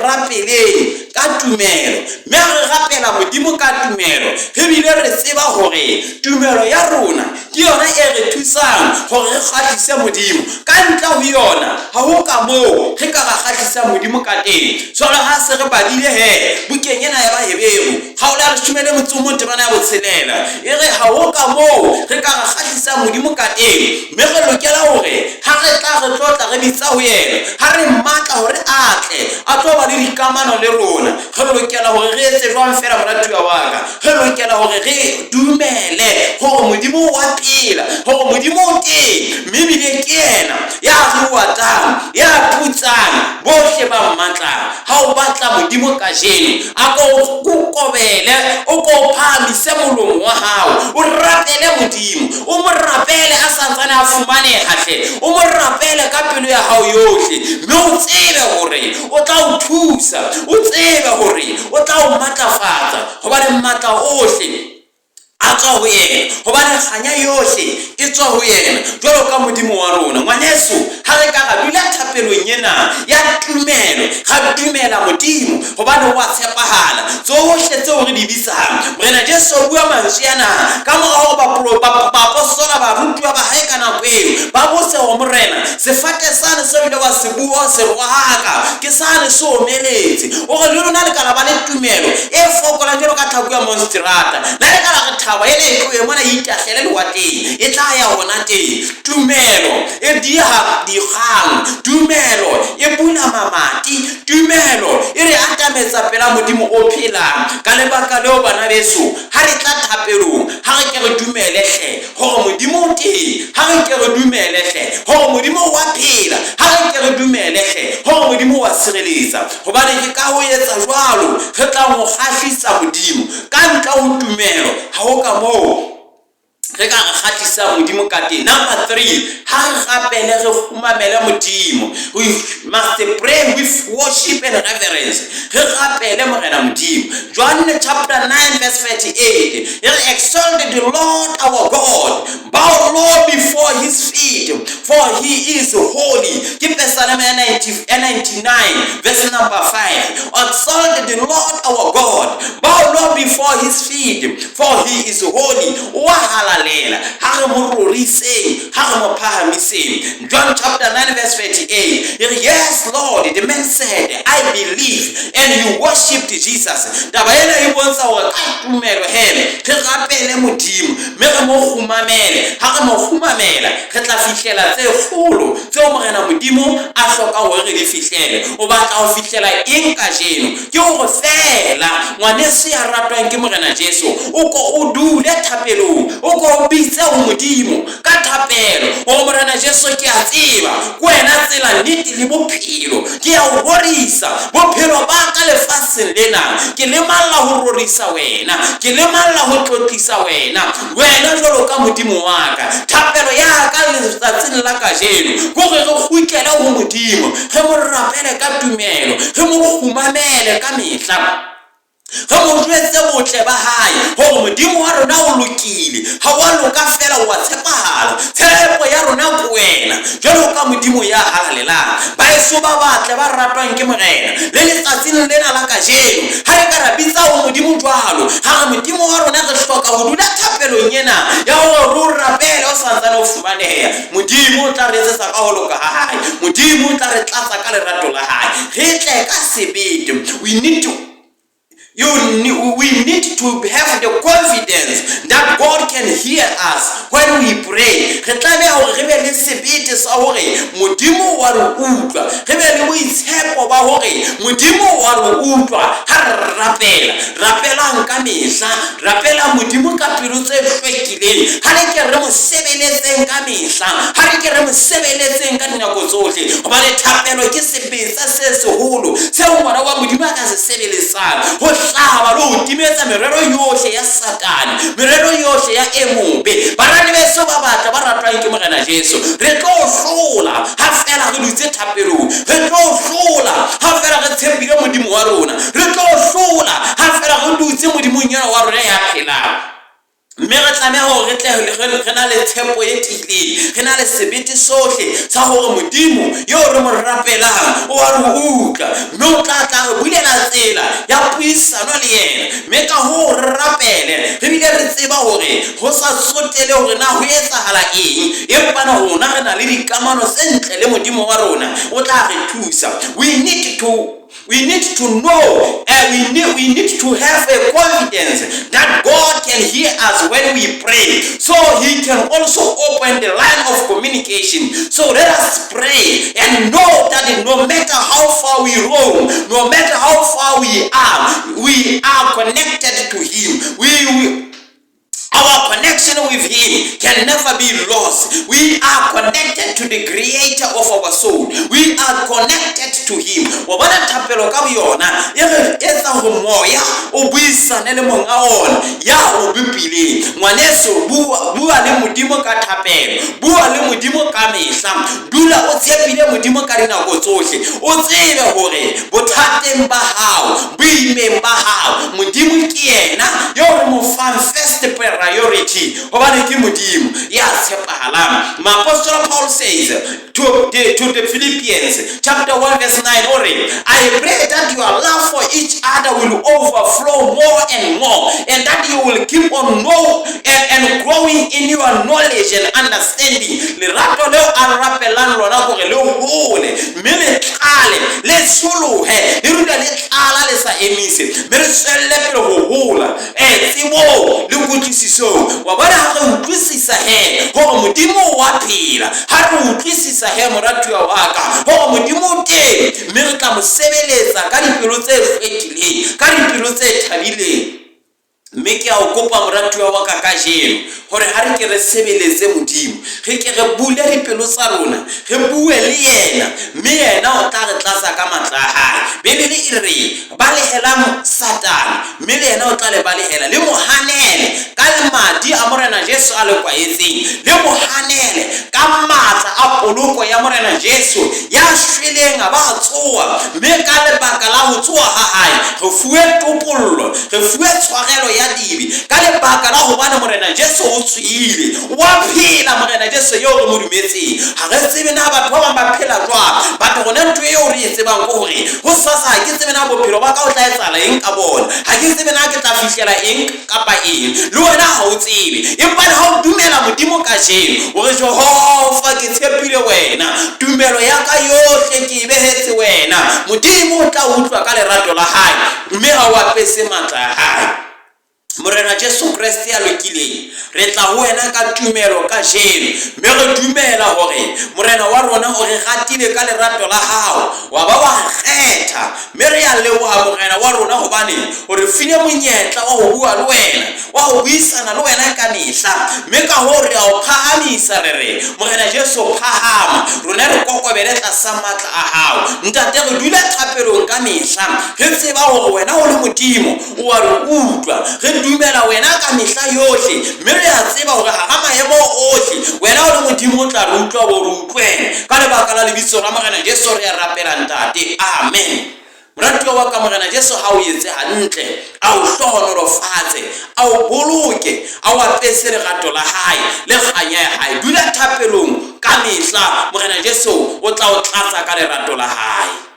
rapeleng ka tumelo. Mme ha re rapela Modimo ka tumelo, re bile re tseba hore tumelo ya rona ke yona e re thusang hore re kgahlise Modimo. Ka ntle ho yona, ha ho kamoo re ka ra kgahlisang Modimo ka teng. Jwale ha se re badile he bukeng ena ya Baheberu, kgaolo ya leshome le motso o mong temana ya botshelela, e re ha ho kamoo re ka ra kgahlisang Modimo ka teng. Mme re lokela hore ha re tla re tlo tla re bitsa ho yena, ha re mmatla hore a tle a tlo ba le dikamano le rona, re lokela hore re etse jwang feela, moratuwa wa ka? Re lokela hore re dumele hore Modimo o a phela, hore Modimo o teng, mme ebile ke yena ya rewatang, ya putsang bohle ba mmatlang. Ha o batla Modimo kajeno, a ko o kokobele, o ko o phahamise molomo wa hao, o rapele Modimo, o mo rapele a sa ntsane a fumaneha hle, o mo rapele ka pelo ya hao yohle, mme o tsebe hore o tla o thusa, o tsebe hore o tla o matlafatsa, hobane matla ohle a tswa ho yena, hobane kganya yohle e tswa ho yena, jwalo ka Modimo wa rona. Ngwaneso, ha re ka ra dula thapelong ena ya tumelo, ra dumela Modimo, hobane o a tshepahala, tsohle tseo re di bitsang. Morena Jesu o bua mantswe ana ka mora hore baapostola, barutuwa ba hae ka nako eo, ba botse hore, Morena, sefate sane seo o ile wa se bua, o se rohaka, ke sane se omeletse. O re, Le lona le ka la ba le tumelo e fokolang jwalo ka tlhaku ya monsterata. Na le ka la re thaba ena e tlohe mona e itahlele lewatleng, e tla ya hona teng. Tumelo e diha dikgang. Tumelo e bula mamati. Tumelo e re atametsa pela Modimo o phelang. Ka lebaka leo, bana beso, ha re tla thapelong, ha re ke re dumele hle hore Modimo o teng. Ha re ke re dumele hle hore Modimo o a phela. Ha re ke re dumele hle hore Modimo o a sireletsa. Hobane ke ka ho etsa jwalo re tlang ho kgahlisa Modimo. Ka ntle ho tumelo ha ho ka moo re ka re kgahlisang Modimo ka teng. Number 3, ha re rapele re kgumamele Modimo. We must pray with worship and reverence. Re rapele Morena Modimo. John chapter 9 verse 38, e re, Exalt the Lord our God, bow low before his feet, for he is holy. Ke Pesalema ya 99 verse number 5. Exalt the Lord our God, bow low before his feet, for he is holy. O a halalela. Ha re mo roriseng, ha re mo phahamiseng. John chapter 9 verse 38, e re, Yes, Lord, the man said, I believe, and he worshipped Jesus. Taba ena e bontsha hore ka tumelo he re rapele Modimo mme re mo kgumamele. Ha re mo kgumamela, re tla fihlela tse kgolo tseo Morena Modimo a hlokang hore re di fihlele. O batla ho fihlela eng kajeno? Ke hore feela, ngwaneso ya ratwang ke Morena Jesu, o ko o dule thapelong, o ko o bitse ho Modimo ka thapelo, hore Morena Jesu, ke a tseba ke wena tsela, nnete le bophelo. Ke a o rorisa. Bophelo ba ka lefatsheng lena, ke lemalla ho rorisa wena, ke lemalla ho tlotlisa wena, wena jwalo ka Modimo wa ka. Thapelo ya ka letsatsing la kajeno ke hore re kgutlele ho Modimo, re mo rapele ka tumelo, re mo kgumamele ka mehla, re mo jwetse botle ba hae, hore Modimo wa rona o lokile, ha wa loka feela, o a tshepahala. Tshepo ya rona ke wena, jwalo ka Modimo ya halalelang. Baeso ba batle ba ratwang ke Morena, le letsatsing lena la kajeno, ha re ka ra bitsa ho Modimo jwalo, ra re, Modimo wa rona, re hloka ho dula thapelong ena ya hore re o rapele o sa ntsane o fumaneha. Modimo o tla re etsetsa ka ho loka ha hae. Modimo o tla re tlatsa ka lerato la hae. Re tle ka sebete. We need to You, we need to have the confidence that God can hear us when we pray. Re tlameha hore re be le sebete sa hore Modimo wa re utlwa. Re be le boitshepo ba hore Modimo wa re utlwa ha re rapela. Rapelang ka mehla. Rapelang Modimo ka pelo tse hlwekileng. Ha re ke re mo sebeletseng ka mehla. Ha re ke re mo sebeletseng ka dinako tsohle. Hobane thapelo ke sebetsa se seholo seo ngwana wa Modimo a ka se sebeletsang ho hlaba le ho timetsa merero yohle ya Satane, merero yohle ya e mobe. Baradi beso ba batle ba ratwang ke Morena Jesu, re tlo hlola ha feela re dutse thapelong. Re tlo hlola ha feela re tshepile Modimo wa rona. Re tlo hlola ha feela re dutse Modimong ena wa rona ya phelang. Mme re tlameha hore re tle re na le tshepo e tiileng, re na le sebete sohle sa hore Modimo eo re mo rapelang o a re utlwa, mme o tla tla re bulela tsela ya puisano le yena. Mme kahoo re rapele re bile re tseba hore ho sa tsotele hore na ho etsahala eng, empa rona re na le dikamano tse ntle le Modimo wa rona, o tla re thusa. We need to We need to know and we need to have a confidence that God can hear us when we pray. So he can also open the line of communication. So let us pray and know that no matter how far we roam, no matter how far we are connected to him. We our connection with Him can never be lost. We are connected to the Creator of our soul. We are connected to Him. Wa bona thapelo ka boyona e re etsa ho moya o buisane le monga ona ya o bopileng. Ngwaneso, bua, bua le Modimo ka thapelo. Bua le Modimo ka mehla. Dula o tshepile Modimo ka dinako tsohle. O tsebe hore bothateng ba hao, boimeng ba hao, Modimo ke yena yo re mo fang first priority, hobane ke Modimo ya tshepahalang. Moapostola Paul says to the Philippians chapter 1 verse 9 o re, "I pray that your love for each other will overflow more and more, and that you will keep on know and growing in your knowledge and understanding." Lerato leo a rapelang lona hore le hole, mme le tlale, le tsholohe, le dule le tlala, le sa emise, mme re tswelle pele ho hola tsebong le kutlwisisong. Wa bona, ha re utlwisisa he hore Modimo wa phela, ha re utlwisisa he, moratuwa wa ka, hore Modimo o teng, mme re tla mo sebeletsa ka dipelo tse hlwekileng, ka dipelo tse thabileng. Mme ke a o kopa, moratuwa wa ka, kajeno hore ha re ke re sebeletse Modimo, re ke re bule dipelo tsa rona, re bue le yena, mme yena o tla re tlatsa ka matla a hae. Bibele e re, "Balehelang Satane, mme le yena o tla le balehela." Le mo hanele ka madi a Morena Jesu a le kwahetseng, le mo hanele ka matla a poloko ya Morena Jesu ya shweleng a ba a tsoha, mme ka lebaka la ho tsoha ha hae re fuwe topollo, re fuwe tshwarelo ya dibe, ka lebaka la hobane Morena Jesu o tswile, wa phela, Morena Jesu eo re mo dumetseng. Ha re tsebe na batho ba bang ba phela jwang. Batho rona, ntho eo re e tsebang ke hore ho sasa ha ke tsebe na bophelo ba ka o tla etsahala eng ka bona, ha ke tsebe na ke tla fihlela eng kapa eng. Le wena ha o tsebe, empa le ha o dumela Modimo kajeno, o re, "Jehova, ke tshepile wena, tumelo ya ka yohle ke e behetse wena," Modimo o tla utlwa ka lerato la hae, mme a o apese matla a hae. Morena Jesu Kreste ya lokileng, re tla ho wena ka tumelo kajeno, mme re dumela hore Morena wa rona o re ratile ka lerato la hao, wa ba wa kgetha, mme re ya leboha, Morena wa rona, hobane o re file monyetla wa ho bua le wena, wa ho buisana le wena ka mehla. Mme ka hoo re a o phahamisa, re re, Morena Jesu, phahama, rona re kokobele tlasa matla a hao. Ntate, re dule thapelong ka mehla, re tseba hore wena o le Modimo o a re utlwa. Re dumela wena ka mehla yohle, mme re a tseba hore hara maemo ohle wena o le Modimo o tla re utlwa, bo re utlwele. Ka lebaka la lebitso la Morena Jesu re a rapela, Ntate, amen. Moratuwa wa ka, Morena Jesu ha o etse hantle, a o hlohonolofatse, a o boloke, a o apese lerato la hae le kganya ya hae. Dula thapelong ka mehla, Morena Jesu o tla o tlatsa ka lerato la hae.